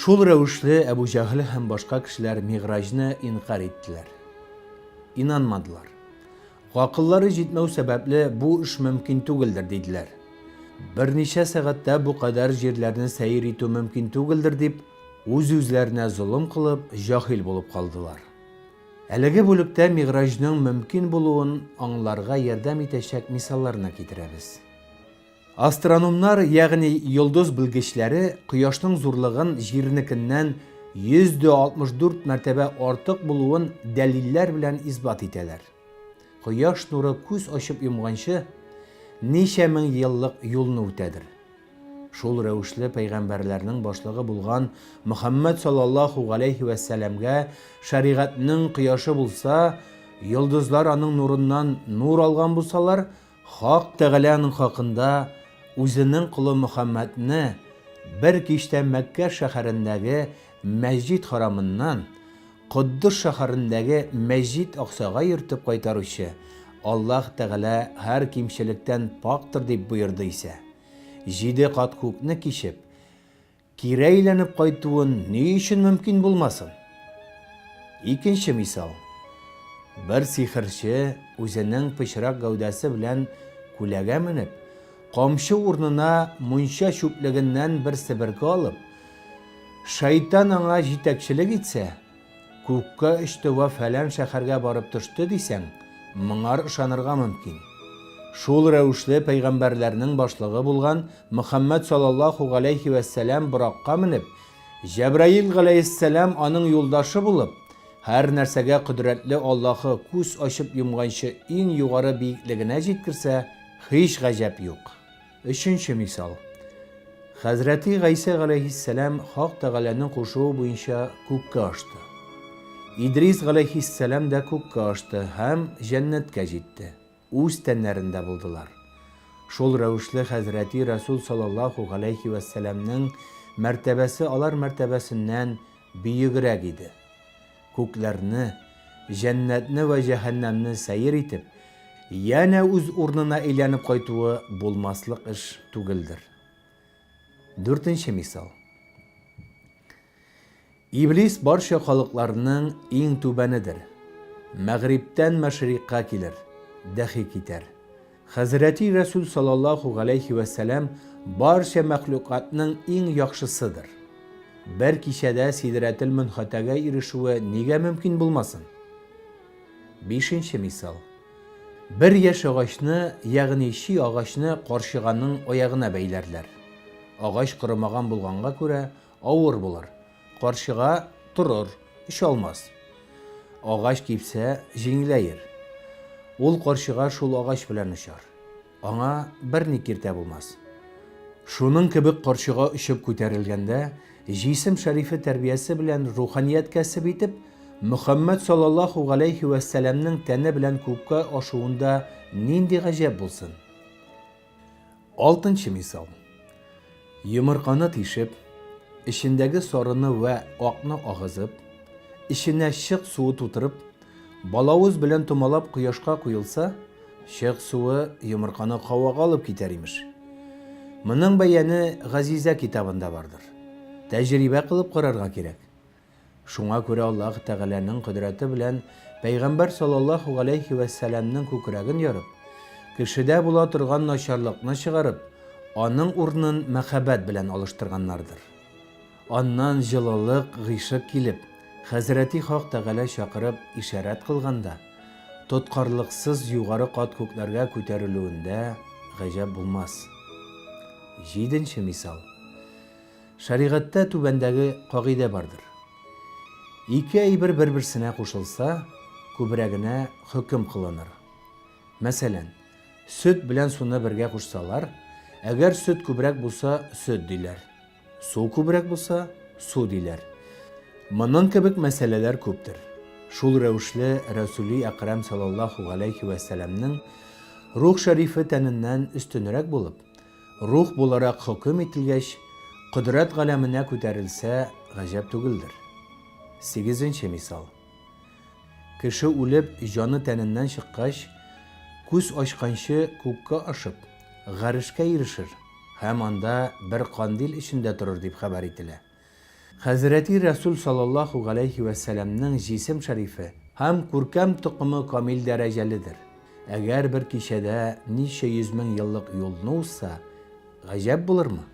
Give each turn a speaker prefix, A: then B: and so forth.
A: Шул рәвешле Әбу Җәһел һәм башка кешеләр Мигъраҗны инкарь иттеләр. Инанмадылар. Гакыллары җитмәү сәбәпле, бу эш мөмкин түгелдер, диделәр. Берничә сәгатьтә бу кадәр җирләрне сәер итү мөмкин түгелдер дип, үз-үзләренә золым кылып, җаһил булып калдылар. Әлеге бүлектә Мигъраҗның мөмкин булуын аңларга ярдәм итәчәк мисалларны китерәбез. Астрономнар, ягъни йолдыз белгечләре Кояшның зурлыгын Җирнекеннән 164 мәртәбә артык булуын дәлилләр белән исбат итәләр. Кояш нуры күз ачып йомганчы ничә мең еллык юлны үтәдер. Шул рәвешле пәйгамбәрләрнең башлыгы булган Мөхәммәд саллаллаһу галәйһи вә сәламгә шәригатьнең кояшы булса, йолдызлар аның нурыннан нур алган булсалар, Хак Тәгалә аның хакында Үзенең колы Мөхәммәдне бер кичтә Мәккә шәһәрендәге Мәсҗид Хәрамыннан Котдус шәһәрендәге Мәсҗид Аксага йөртеп кайтаручы Аллаһ Тәгалә һәр кимчелектән пакьтыр дип боерды исә, җиде кат күкне кичеп, Кире әйләнеп кайтуын ни өчен мөмкин булмасын? Икенче мисал. Бер сихерче үзенең пычрак гәүдәсе белән күләгә менеп, камчы урынына мунча чүплегеннән бер себерке алып, шайтан аңа җитәкчелек итсә, Күккә очты вә фәлән шәһәргә барып төште дисәң, моңар ышанырга мөмкин. Шул рәвешле пәйгамбәрләрнең башлыгы булган Мөхәммәд саллаллаһу галәйһи вәссәлам Боракка менеп, Җәбраил галәйһиссәлам аның юлдашы булып, һәр нәрсәгә кодрәтле Аллаһы күз ачып йомганчы иң югары биеклегенә җиткерсә, һич гаҗәп юк. Өченче мисал. Хәзрәти Гайсә галәйһиссәлам Хак Тәгаләнең кушуы буенча күккә ашты. Идрис галәйһиссәлам дә күккә ашты һәм җәннәткә җитте. Үз тәннәрендә булдылар. Шул рәвешле хәзрәти Рәсүл саллаллаһу галәйһи вәссәламнең мәртәбәсе алар мәртәбәсеннән бөегрәк иде. Күкләрне, җәннәтне вә җәһәннәмне сәер итеп, янә үз урынына әйләнеп кайтуы булмаслык эш түгелдер. Дүртенче мисал. Иблис барча халыкларның иң түбәнедер. Мәгърибтән мәшрикка килер, дәхи китәр. Хәзрәти Рәсүл саллаллаһу галәйһи вә сәлам барча мәхлукатның иң яхшысыдыр. Бер кичәдә Сидрәтел Мөнхәтәгә ирешүе нигә мөмкин булмасын? Бишенче мисал. Бер яшь агачны, ягъни чи агачны карчыганың аягына бәйләрләр. Агач корымаган булганга күрә, авыр булыр. Карчыга торыр, оча алмас. Агач кипсә, җиңеләер. Ул карчыга шул агач белән очар. Аңа берни киртә булмас. Шуның кебек карчыга очып күтәрелгәндә, җисем шәрифе тәрбиясе белән руханият кәсеп итеп, Мөхәммәд саллаллаһу галәйһи вәссәламнең тәне белән күккә ашуында нинди гаҗәп булсын? Алтынчы мисал. Йомырканы тишеп, эчендәге сарыны вә акны агызып, эченә чык суы тутырып, балавыз белән томалап кояшка куелса, чык суы йомырканы һавага алып китәр, имеш. Моның бәяне Газизә китабында бардыр. Тәҗрибә кылып карарга кирәк. Шуңа күрә Аллаһ Тәгаләнең кодрәте белән Пәйгамбәр саллаллаһу галәйһи вә сәламнең күкрәген ярып, кешедә була торган начарлыкны чыгарып, аның урынын мәхәббәт белән алыштырганнардыр. Аннан җылылык, гыйшык килеп, хәзрәти Хак Тәгалә чакырып ишарәт кылганда, тоткарлыксыз югары кат күкләргә күтәрелүендә гаҗәп булмас. Җиденче мисал. Шәригатьтә түбәндәге кагыйдә бардыр. Ике әйбер бер-берсенә кушылса, күбрәгенә хөкем кылыныр. Мәсәлән, сөт белән суны бергә кушсалар, әгәр сөт күбрәк булса, сөт диләр. Су күбрәк булса, су диләр. Моның кебек мәсьәләләр күптер. Шул рәвешле Рәсүли Әкрәм саллаллаһу галәйһи вә сәламнең рух шәрифе тәненнән өстенрәк булып, Рух буларак хөкем ителгәч, кодрәт галәменә күтәрелсә, гаҗәп түгелдер. Сигезенче мисал. Кеше үлеп, җаны тәненнән чыккач, күз ачканчы күккә ашып, гарешкә ирешер һәм анда бер кандил эчендә торыр дип хәбәр ителә. Хәзрәти Рәсүл саллаллаһу галәйһи вә сәламнең җисем шәрифе һәм күркәм токымы камил дәрәҗәледер. Әгәр бер кичәдә ничә 100 мең еллык юлны узса, гаҗәп булырмы?